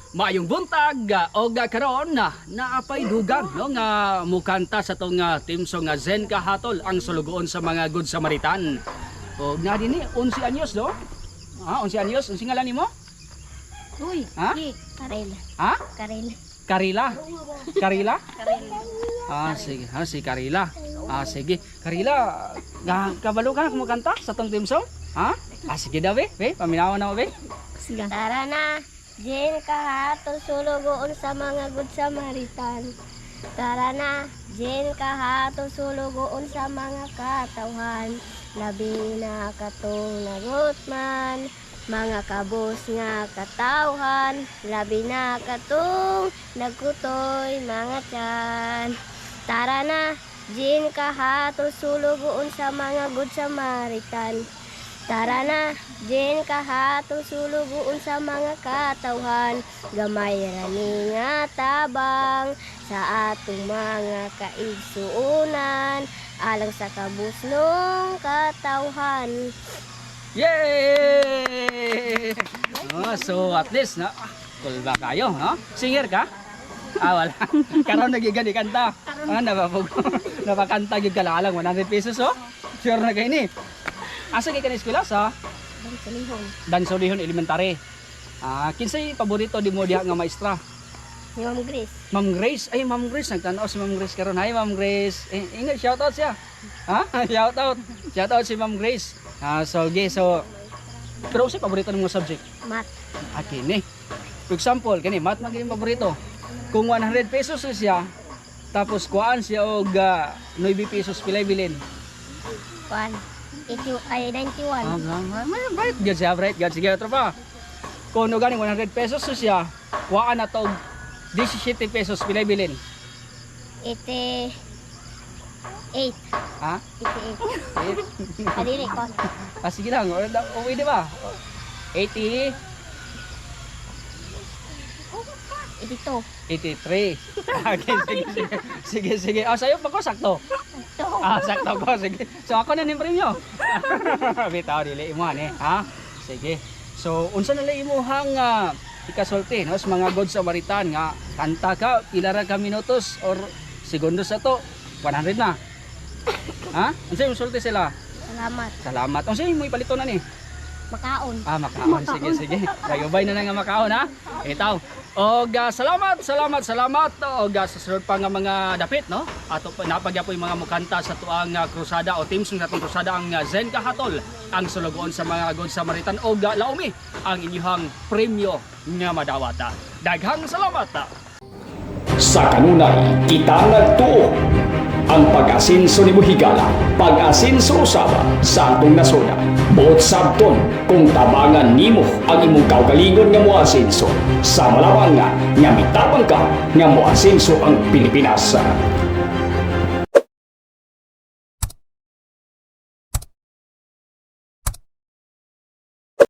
Maayong buntag og karon na naapay dugang, no, nga mukanta sa tong team song nga Zen Kahatol, ang sulugoon sa mga Good Samaritan. Og nga dinhi 11 anyos, no? Ah, 11 anyos, unsa ngalan nimo? Uy, Ha? Karel. Ha? Karel. Karila? Karila? Karel. Ah, sige. Ha, si Karila. Ah, sige. Karila, ga kabalo ka kumukanta sa tong team song? Ha? Ah, sige daw, be. Be, paminawan na mo, be. Sige. Tara na, Jen Kahatol, sulugoon sa mga Good Samaritan. Tara na, Jen Kahatol, sulugoon sa mga katawhan. Labi na katong nagutman, mga kabos nga katawhan. Labi na katong nagkutoy mga tiyan. Tara na, Jen Kahatol, sulugoon sa mga Good Samaritan. Tara na, Jen Kahatol, sulugoon sa mga katawhan. Gamay ra ni nga tabang sa atong mga kaigsuunan alang sa kabusnong katawhan. Yay! Oh, so at least na ah, cool ba kayo, no? Singer ka? Ah, wala. Karon nagigan ni kanta. Ah, napapug. Napakanta gyud ka lang alang 100 pesos, oh. Sure na kay ni. Asa kay ka na eskwela sa Dansulihon. Dansolihon Elementary? Ah, kinsay paborito di mo diha nga maestra? Ni Ma'am Grace. Ma'am Grace. Ay, Ma'am Grace, nagtanaw si Ma'am Grace karon. Hi, Ma'am Grace. Eh, ingat, shout out siya. Ha? Shout out. Shout out si Ma'am Grace. Ah, so okay, so pero unsay paborito nimo subject? Math. Ah, kini. For example, kani math man kini paborito. Kung 100 pesos na siya, tapos kuhaan siya og 9 pesos, pilay bilin? 1. 80, ay 91. Ah, ah, ah, bright gyud siya, bright gyud. Sige, otro pa. Kung no gani 100 pesos na siya, kuhaan na to og 17 pesos, pilay bilin? 88. Ha? 88. Adili ko. Ah, sige lang. O, pwede ba? 80, 82. 83. Okay, sige, sige. Sige, sige. Ah, sa'yo pa ko, sakto. Sakto. Ah, sakto ko. Sige. So, ako na ning premyo. Bitaw, dili imo ani, ha? Sige. So, unsa na lang imuhang ikasulti, no, sa mga Good Samaritan nga kanta ka, pila ra ka minutos or segundos sa to, 100 na. Ha? Unsa imong sulti sila? Salamat. Salamat. Unsa imong ipalito na ni? Makaon. Ah, makaon. Sige, sige. Bayubay na lang nga makaon, ha? Itaw. Og salamat, salamat, salamat. Og sa sunod pa nga mga dapit, no? Ato pa napagyapoy mga mukanta sa tuang krusada o team sa atong krusada ang Zen Kahatol, ang sulugoon sa mga Good Samaritan og laumi ang inyuhang premyo nga madawata. Daghang salamat. Sa kanunay, kita nagtuo. Ang pag-asinso ni Buhigala, pag-asinso usaba sa atong nasoda. Buot sabton kung tabangan nimo ang imong kaugalingon nga moasinso. Sa malawang nga, nga mitabang ka nga moasinso ang Pilipinas.